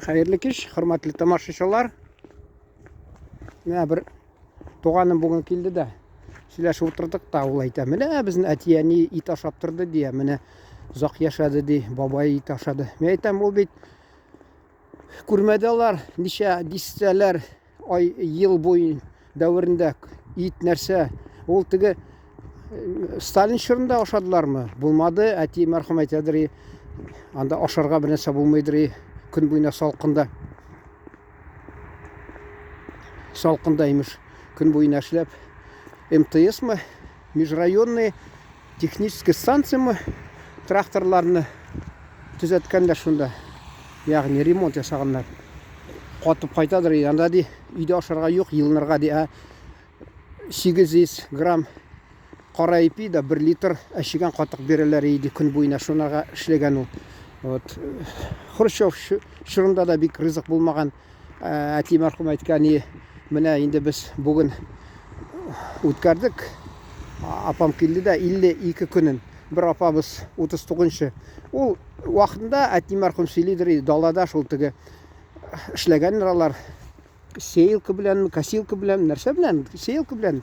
Хәерле кич, хөрмәтле тамашачылар. Менә бер туганым бүген килде дә, сөйләшеп утырдык та, ул әйтә, менә безнең әти-әни ит ашап торды ди, менә озак яшәде ди, бабай ит ашады. Мин әйтәм, ул бит күрмәде алар ничә дистәләр ай ел буе дәверендә ит нәрсә. Ул теге Сталин чорында ашадылармы? Булмады. Әти мәрхүм әйтәдер, анда ашарга бер нәрсә булмыйдыр, көн буена салкында. Салкында имеш, көн буена эшләп. МТС мы, межрайонный технический станция мы тракторларны төзәткәннәр шунда. Ягъни ремонт ясаганнар. Катып кайтадыр, анда ди, өйдә ашарга юк, елынырга ди, ә 800 грамм кара ипи да 1 литр әчегән катык бирәләр иде көн буена шунарга эшләгән ул. Вот. Хрущев чорында да бик ризык булмаган. Әти мәрхүм әйткән, менә инде без бүген үткәрдек. Апам килде дә 52 көнен. Бер апабыз 39-нчы. Ул вакытында әти мәрхүм сөйлидер, далада шул теге эшләгәннәр алар. Сеялка белән, косилка белән, нәрсә белән? Сеялка белән.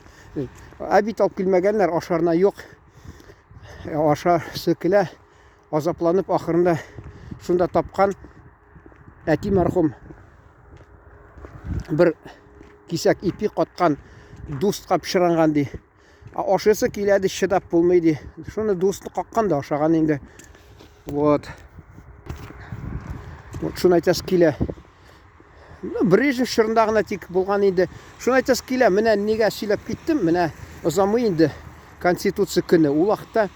Ә бит алып килмәгәннәр, ашарына юк. Ашасы килә. Азапланып ахырында шунда тапкан әти мәрхүм бер кисәк ипи каткан дустка пычранган ди. Ә ашыйсы килә ди, чыдап булмый ди. Шуны дустны каккан да ашаган инде. Вот. Вот шуны әйтәсе килә. Ну, Брежнев чорында гына тик булган инде. Шуны әйтәсе килә, менә нигә сөйләп киттем, менә озамый инде Конституция көне. Ул вакытта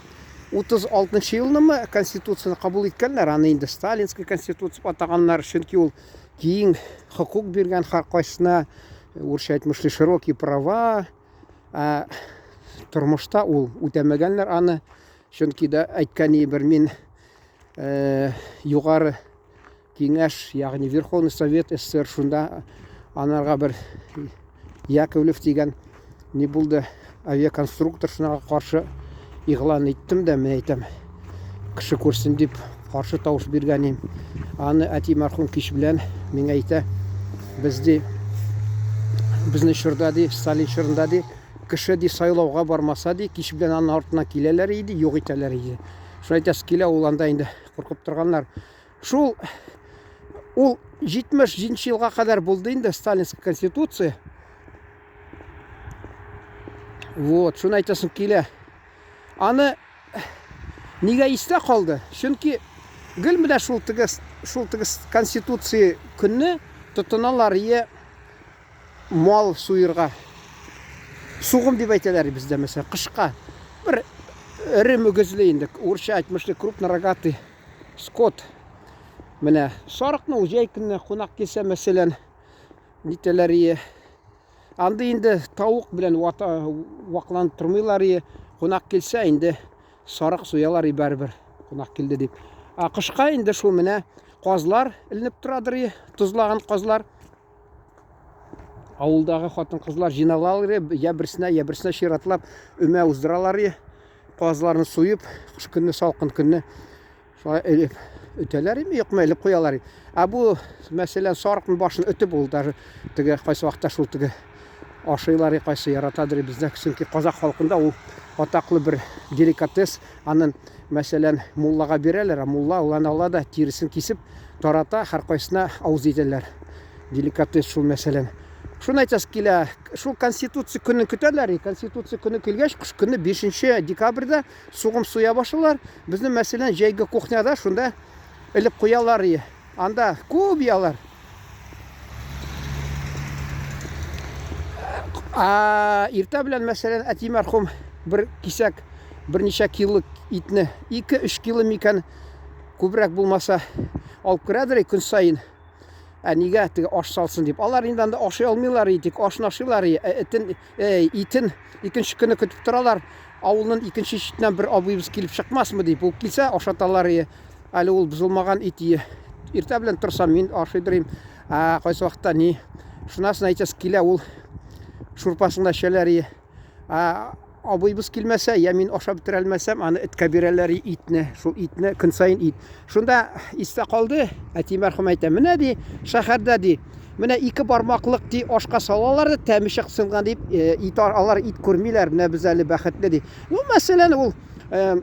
36 елнымы Конституцияне кабул иткәннәр, аны инде Сталинский Конституция дип атаганнар, чөнки ул киң хокук биргән һәркайсына, урысча әйтмешли, широкие права. Ә тормышта ул үтәмәгәннәр аны, чөнки дә әйткән бер мин югары Киңәш, ягъни Верховный Совет СССР шунда анарга бер Яковлев дигән ни булды, авиаконструктор шунага каршы игълан иттем дә, мен әйтәм, кеше күрсен дип каршы тавыш биргән идем. Аны әти мәрхүм кич белән миңа әйтә, без ди, безнең чорда ди, Сталин чорында ди, кеше ди сайлауга бармаса ди, кич белән аның артына киләләр иде, юк итәләр иде. Шуны әйтәсе килә, ул анда инде куркып торганнар. Шул ул 77 елга кадәр булды инде Сталинская конституция. Вот, шуны әйтәсем килә. Аны нигә истә калды? Чөнки гел менә шул теге шул теге конституция көнне тотыналар е мал суерга. Сугым дип әйтәләр бездә, мәсәлән, кышка. Бер эре мөгезле инде, урысча әйтмешли, крупнорогатый скот. Менә сарыкны ул җәй көнне кунак килсә, мәсәлән, нитәләр ие. Анда инде тавык белән вата, вакланып тормыйлар ие. Кунак килсә, инде сарык суялар и барыбер, кунак килде дип. Ә кышка инде шул менә казлар эленеп торадыр ие, тозлаган казлар. Авылдагы хатын-кызлар җыйналалар, я берсенә, я берсенә чиратлап өмә уздыралар. Казларны суеп, кыш көнне, салкын көнне шулай элеп өтәләр име, юкмы, элеп куялар. Ә бу, мәсәлән, сарыкның башын өтеп, ул даже теге кайсы вакытта шул теге ашыйлар, кайсы яратадыр бездә, чөнки казах халкында ул атаклы бер деликатес, анын, мәсәлән, муллага бирәләр, ә мулла ул аны ала да тиресен кисеп тарата, һәркайсына авыз итәләр. Деликатес шул, мәсәлән. Шуны әйтәсе килә, шул Конституция көнен көтәләр. Конституция көне килгәч, кыш көне 5 декабрьдә сугым суя башлыйлар. Безнең, мәсәлән, җәйге кухняда шунда элеп куялар. Анда күп ялар. А иртә белән, мәсәлән, әти мәрхүм бер кисәк, берничә кило итне, 2-3 кило микән, күбрәк булмаса, алып керәдер көн саен. Ә нигә теге аш салсын дип. Алар инде анда ашый алмыйлар, тик ашын ашыйлар, этен, итен икенче көне көтеп торалар. Авылның икенче читеннән бер абыебыз килеп чыкмасмы дип. Ул килсә, ашаталар. Әле ул бозылмаган ит. Иртә белән торсам, мин ашыйдырым. Ә кайсы вакытта ни? Шунасын әйтәсе килә, ул шурпасын да эчәләр. Ә абыйбыз килмәсә, я мин ашап бетерә алмасам, аны эткә бирәләр итне, шул итне көн саен ит. Шунда истә калды, әти мәрхүм әйтә, менә ди, шәһәрдә ди, менә ике бармаклык ди ашка салалар да тәме чыксын гына дип, э, ит алар ит күрмиләр, менә без әле бәхетле ди. Ну, мәсәлән, ул э,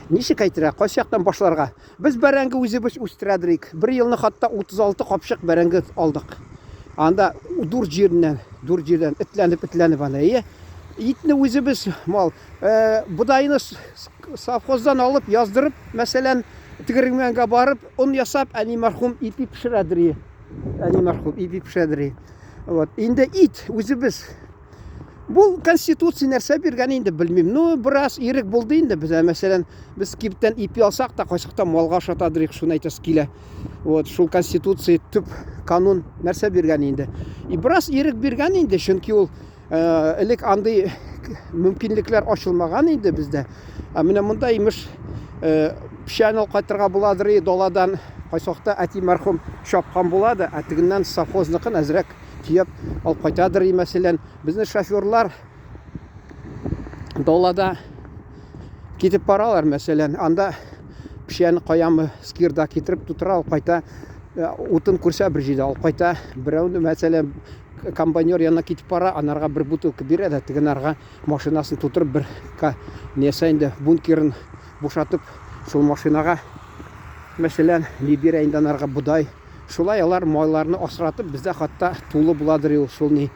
ничек әйтергә, кайсы яктан башларга? Без бәрәңге үзебез үстерәдерик. Бер елны хатта 36 капчык бәрәңге алдык. Анда дүрт җиреннән, дүрт җирдән этләнеп, этләнеп аны. Әйе. Итне үзебез мал, э, бодайны совхоздан алып, яздырып, мәсәлән, тегермәнгә барып, он ясап, әни мәрхүм ипи пешерәдер. Әни мәрхүм ипи пешерәдер. Вот. Инде ит үзебез. Бу конституция нәрсә биргән инде белмим. Ну, бераз ирек булды инде безгә. Мәсәлән, без кибеттән ипи алсак та, кайчакта малга ашатадыр, шуны әйтәсе килә. Вот, шул конституция төп канун нәрсә биргән инде. И бераз ирек биргән инде, чөнки ул э, элек андый мөмкинлекләр ачылмаган инде бездә. Ә менә монда имеш э, печән алып кайтырга буладыр, даладан кайсы вакытта әти мәрхүм чапкан булады, ә тегеннән совхозныкын әзрәк төяп алып кайтадыр, мәсәлән, безнең шоферлар далада китеп баралар, мәсәлән, анда печән каямы скирда китереп тутыра алып кайта, э, утын күрсә бер җирдә алып кайта, берәүне, мәсәлән, комбайнер янына китеп бара, анарга бер бутылка бирә дә, тегенарга машинасын тутырып бер нәрсә инде бункерын бушатып, шул машинага, мәсәлән, ни бирә инде анарга бодай. Шулай алар майларны асратып, бездә хатта тулы буладыр ул шул ни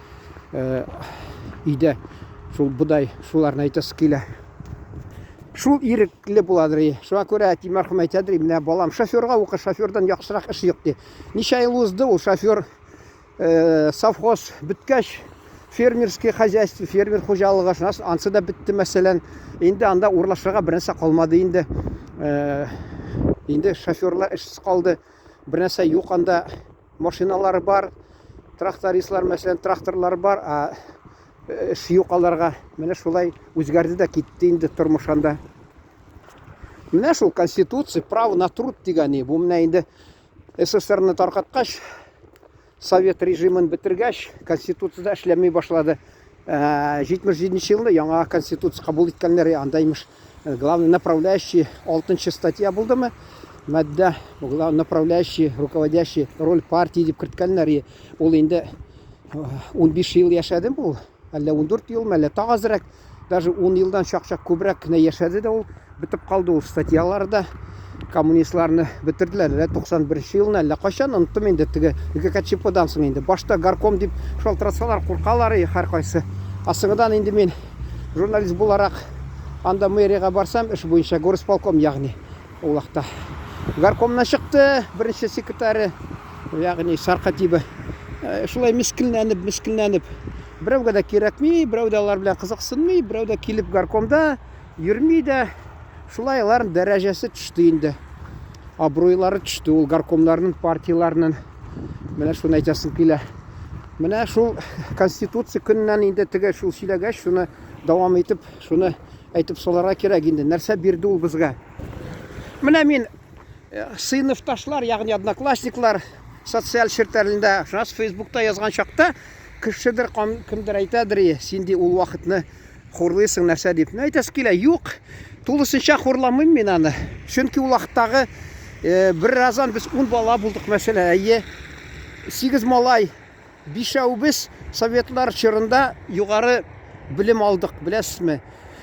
э, өйдә шул бодай, шуларны әйтәсе килә. Шул ирекле буладыр. Шуңа күрә әти мәрхүм әйтәдер, менә балам шоферга укы, шофердан яхшырак эш юк ди. Ничә ел узды ул шофер э, совхоз беткәч, фермерский хозяйство, фермер хуҗалыгы, шуннан ансы да бетте, мәсәлән. Инде анда урлашырга бернәрсә калмады инде. Э, инде шоферлар эшсез калды. Бернәрсә юк анда. Машиналар бар, трактористлар, мәсәлән, тракторлар бар, ә э, эш юк аларга. Менә шулай үзгәрде дә китте инде тормыш анда. Менә шул конституция, право на труд дигәне. Бу менә инде СССРны таркаткач, совет режимын бетергәч, конституция эшләми башлады. 77 э, елда яңа конституция кабул иткәннәр, анда имеш э, главный направляющий 6 статья булдымы? Маддә, главный направляющий, руководящий роль партии дип керткәннәр. Ул инде 15 э, ел яшәде ул. Әллә 14 елмы, әллә тагы азрак. Даже 10 елдан чак-чак күбрәк кенә яшәде дә ул. Бетеп калды ул статьялар да. Коммунистларны бетерделәр. Әллә 91 елны, әллә кайчан оныттым инде теге ГКЧПдан соң инде. Башта горком дип шалтыратсалар, куркалар и һәркайсы. Ә соңыдан инде мин журналист буларак анда мэриягә барсам, эш буенча горисполком ягъни ул вакытта. Горкомнан чыкты беренче секретаре, ягъни саркатибы. Э, шулай мискинләнеп, мискинләнеп Берәүгә дә кирәкми, берәү дә алар белән кызыксынмый, берәү дә килеп горкомда йөрми дә. Шулай аларның дәрәҗәсе төште инде. Абруйлары төште ул горкомнарның, партияләрнең. Менә шуны әйтәсем килә. Менә шул конституция көненнән инде теге шул сөйләгәч, шуны дәвам итеп, шуны әйтеп салырга кирәк инде. Нәрсә бирде ул безгә? Менә мин э, сыйныфташлар, ягъни одноклассниклар социаль челтәрендә, шуннан Фейсбукта язган чакта Кешедер, кемдер әйтәдер, син ди ул вакытны хурлыйсың нәрсә дип. Ну, әйтәсе килә, юк, тулысынча хурламыйм мин аны. Чөнки ул вакыттагы э, бер разан без 10 бала булдык, мәсәлән, әйе. 8 малай, бишәүбез советлар чорында югары белем алдык, беләсезме?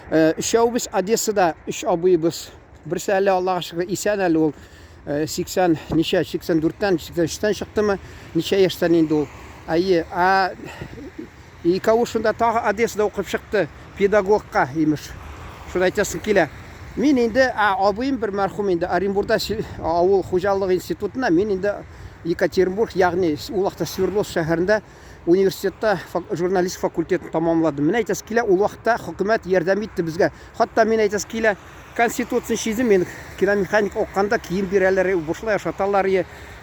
Э, өчәүбез Одессада, өч абыебыз. Берсе әле Аллага шөкер исән әле ул. 80 э, ничә 84-тән 83-тән чыктымы ничә яшьтән инде ул әйе ә икәве шунда тагы Одессада укып чыкты педагогка имеш шуны әйтәсем килә мин инде ә абыем бер мәрхүм инде Оренбургда авыл хуҗалыгы институтына мин инде Екатеринбург ягъни ул вакытта Свердловск шәһәрендә университетта журналист факультетын тәмамладым. Менә әйтәсе килә, ул вакытта хөкүмәт ярдәм итте безгә. Хатта мин әйтәсе килә, Конституция чизе мин киномеханик укыганда кием бирәләр, бушлай ашаталар.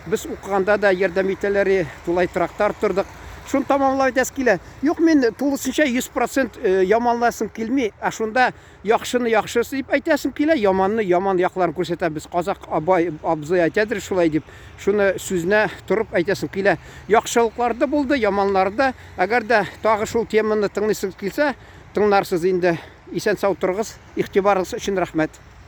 Без укыганда да ярдәм итәләр, тулай торактар тордык. Шуны тамамлап әйтәсе килә. Юк, мин тулысынча 100% э, яманласым килми, ә шунда яхшыны яхшы дип әйтәсем килә, яманны яман якларын күрсәтәбез. Казак абай абзый әйтәдер шулай дип. Шуны сүзенә торып әйтәсем килә. Яхшылыклар да булды, яманнар да. Әгәр дә тагы шул теманы тыңлыйсыгыз килсә, тыңларсыз инде. Исән-сау торыгыз. Игътибарыгыз өчен рәхмәт.